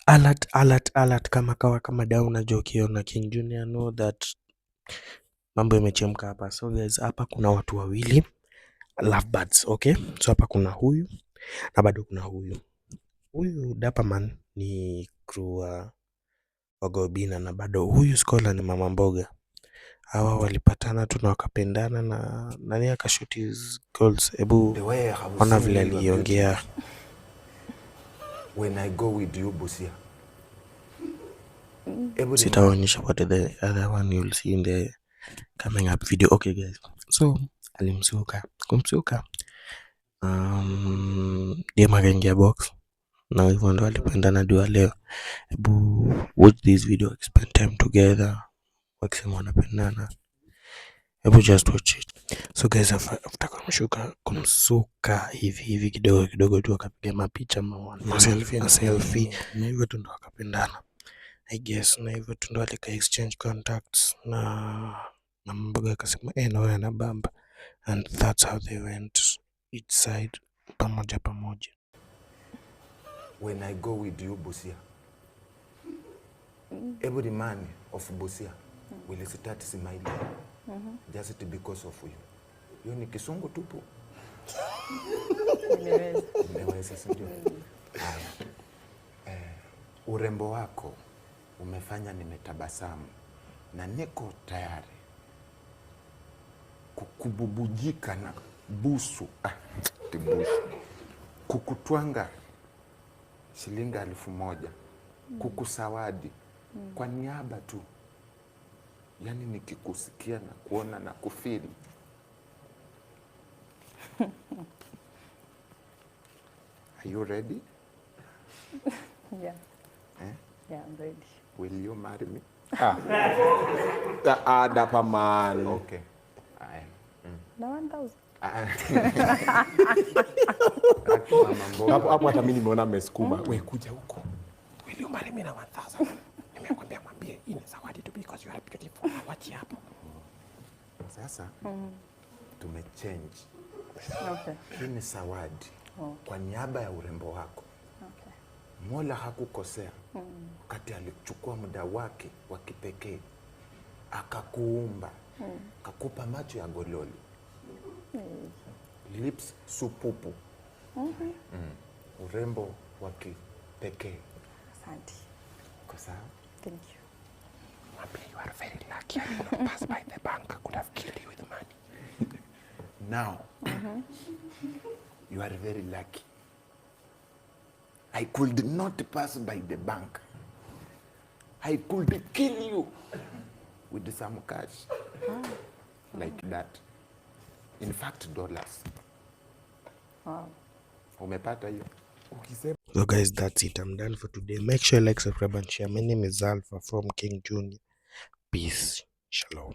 Alert, alert, alert kama kawa kama dawa unajua ukiona King Junior know that mambo imechemka hapa. So guys, hapa kuna watu wawili lovebirds, okay? So hapa kuna huyu na bado kuna huyu. Huyu Dapperman ni crew wa Oga Obinna na bado huyu Scholar ni mama mboga. Hawa walipatana tu na wakapendana na nani akashoot his goals. Hebu The way I have ona seen vile you are aliongea. Beautiful. When I go with you, Busia, every man Sitaonyesha what the other one you'll see in the coming up video. Okay guys, so alimsuka kumsuka, dem akaingia box na hivyo ndo alipendana hadi wa leo. Hebu watch this video, spend time together, wakisema wanapendana. Hebu just watch it. So guys, after kumsuka hivi hivi kidogo kidogo tu akapiga mapicha ma selfie na selfie, na hivyo tu ndo wakapendana, I guess, na hivyo tu ndo alika exchange contacts na mama mboga akasema, "Eh, na wewe anabamba," and that's how they went each side pamoja pamoja. When I go with you, Busia, every man of Busia will start smiling just because of you. Hiyo ni kisungu tupu. Nimeweza. Umeweza, si ndio? Haya. Urembo wako umefanya nimetabasamu na niko tayari kukububujika na busu, ti busu, kukutwanga shilingi 1000, kukuzawadi kwa niaba tu, yaani nikikusikia na kuona na kufeel. Are you ready? Yeah. Eh? Yeah, I'm ready. Will you marry me? Ah, ah, Dapper Man. Okay. Aya. Na 1000. Ah. Aki mama mboga. Hapo hapo hata mimi nimeona amesukuma. We kuja huko. Will you marry me na 1000? Nimekwambia mwambie hii ni zawadi tu because you are beautiful. Wachi hapo. Sasa tumechange. Okay. Hii ni zawadi Oh. kwa niaba ya urembo wako. Okay. Mola hakukosea wakati alichukua muda wake wa kipekee akakuumba, akakupa macho ya gololi, lips supupu, urembo wa kipekee. Asante. Kwa sawa? Thank you. Mwambie you are very lucky. I did not pass by the bank. I could have killed you with money. Now, you are very lucky. I could not pass by the bank. I could kill you with some cash like that. In fact, dollars. Wow. Umepata hiyo? Ukisema So guys, that's it. I'm done for today. Make sure you like, subscribe and share. My name is Alpha from King Junior. Peace. Shalom.